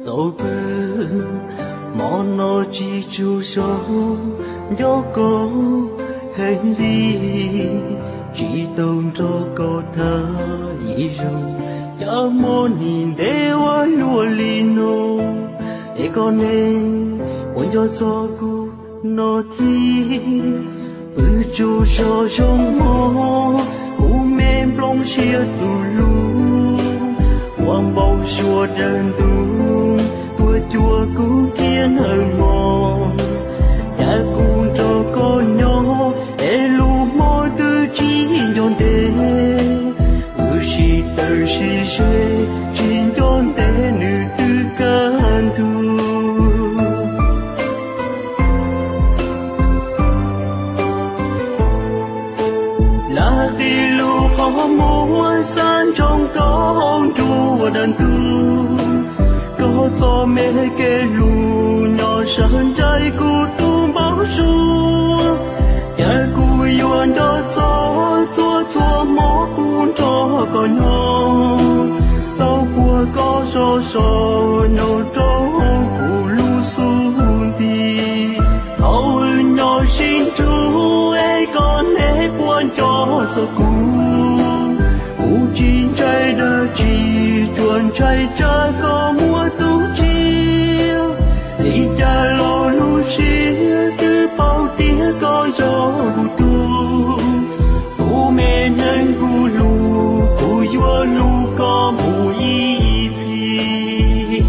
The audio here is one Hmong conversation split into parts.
Tau pw, hmo no tsis tshua zoo nco koj heev li, tsis tau nrog koj tham ib zaug. Cas hmo nim ntev ua luaj li no, es koj ne, puas nco txog kuv no thiab? Pw tsaug zog zoo hmo, kuv me nplooj siab tu lug, ua npau suav dawb ntuj tuaj cuag kuv thiab nawb mog. Cas kuv nrog koj nyob es lub hmo twb tsis nco ntev, wb sib tawm sib ze, tsis nco ntev nws twb kaj ntug. Laj qi lub qhov muag xav ntsoov koj nruab dawb ntuj, koj txoj me kev hlub nyob sawv nraim kuv tus npau suav. Cas kuv yuav nco txog txhua txhua hmo kuv nrog koj nyob, tau puag koj zos so nyob rau kuv lub xub ntiag. Thaum wb nyob sib nrug es koj ne puas nco txog kuv? Kuv tsis ntshai dab tsi, tsuas ntshai tsam koj muaj tus tshiab. Li cas los lub siab twb paub tias koj yog kuv tug, tus me neeg kuv hlub, kuv yuav hlub koj mus ib txhis.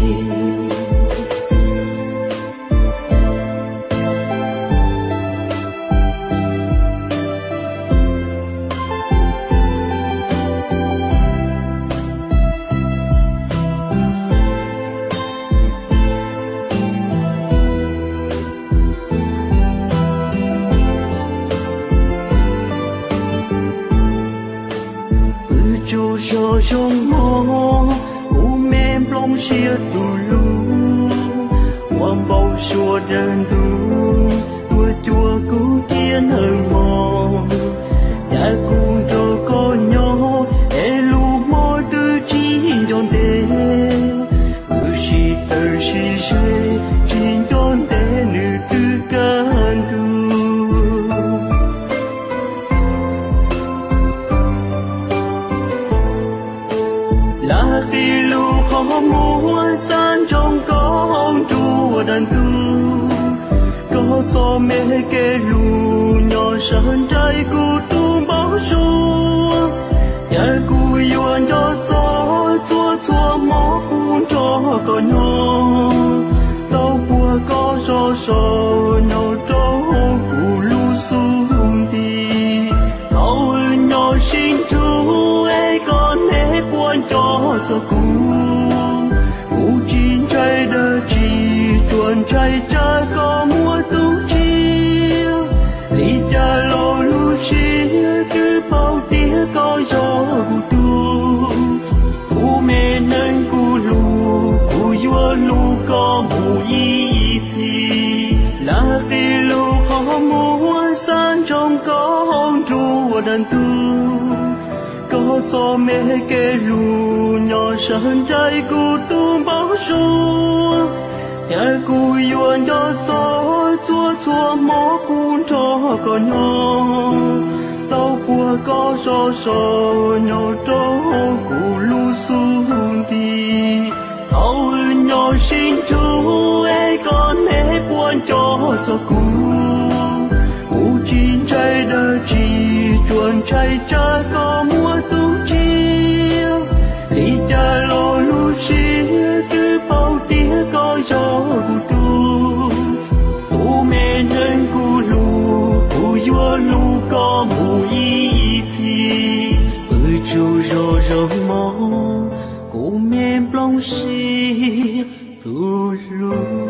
Pw tsaug zog zoo hmo, kuv me nplooj siab tu lug, ua npau suav dawb ntuj tuaj cuag kuv thiab nawb mog. Cas kuv nrog koj nyob es lub hmo twb tsis nco ntev, wb sib tawm sib ze, tsis nco ntev nws twb kaj ntug. Laj qi lub qhov muag xav ntsoov koj nruab dawb ntuj, koj txoj me kev hlub nyob sawv nraim kuv tus npau suav. Cas kuv yuav nco txog txhua txhua hmo kuv nrog koj nyob, tau puag koj zos so nyob rau kuv lub xub ntiag. Thaum wb nyob sib nrug es koj ne puas nco txog kuv? Kuv tsis ntshai dab tsi, tsuas ntshai tsam koj muaj tus tshiab. Li cas los lub siab twb paub tias koj yog kuv tug, tus me neeg kuv hlub, kuv yuav hlub koj mus ib txhis. Laj qi lub qhov muag xav ntsoov koj nruab dawb ntuj, koj txoj me kev hlub nyob sawv nraim kuv tus npau suav. Cas kuv yuav nco txog txhua txhua hmo kuv nrog koj nyob, tau puag koj zos so nyob rau kuv lub xub ntiag. Thaum wb nyob sib nrug es koj ne puas nco txog kuv? Kuv tsis ntshai dab tsi, tsuas ntshai tsam koj muaj tus tshiab. Li cas los lub siab twb paub tias koj yog kuv tug, tus me neeg kuv hlub, kuv yuav hlub koj mus ib txhis. Pw tsaug zog zoo hmo, kuv me nplooj siab tu lug.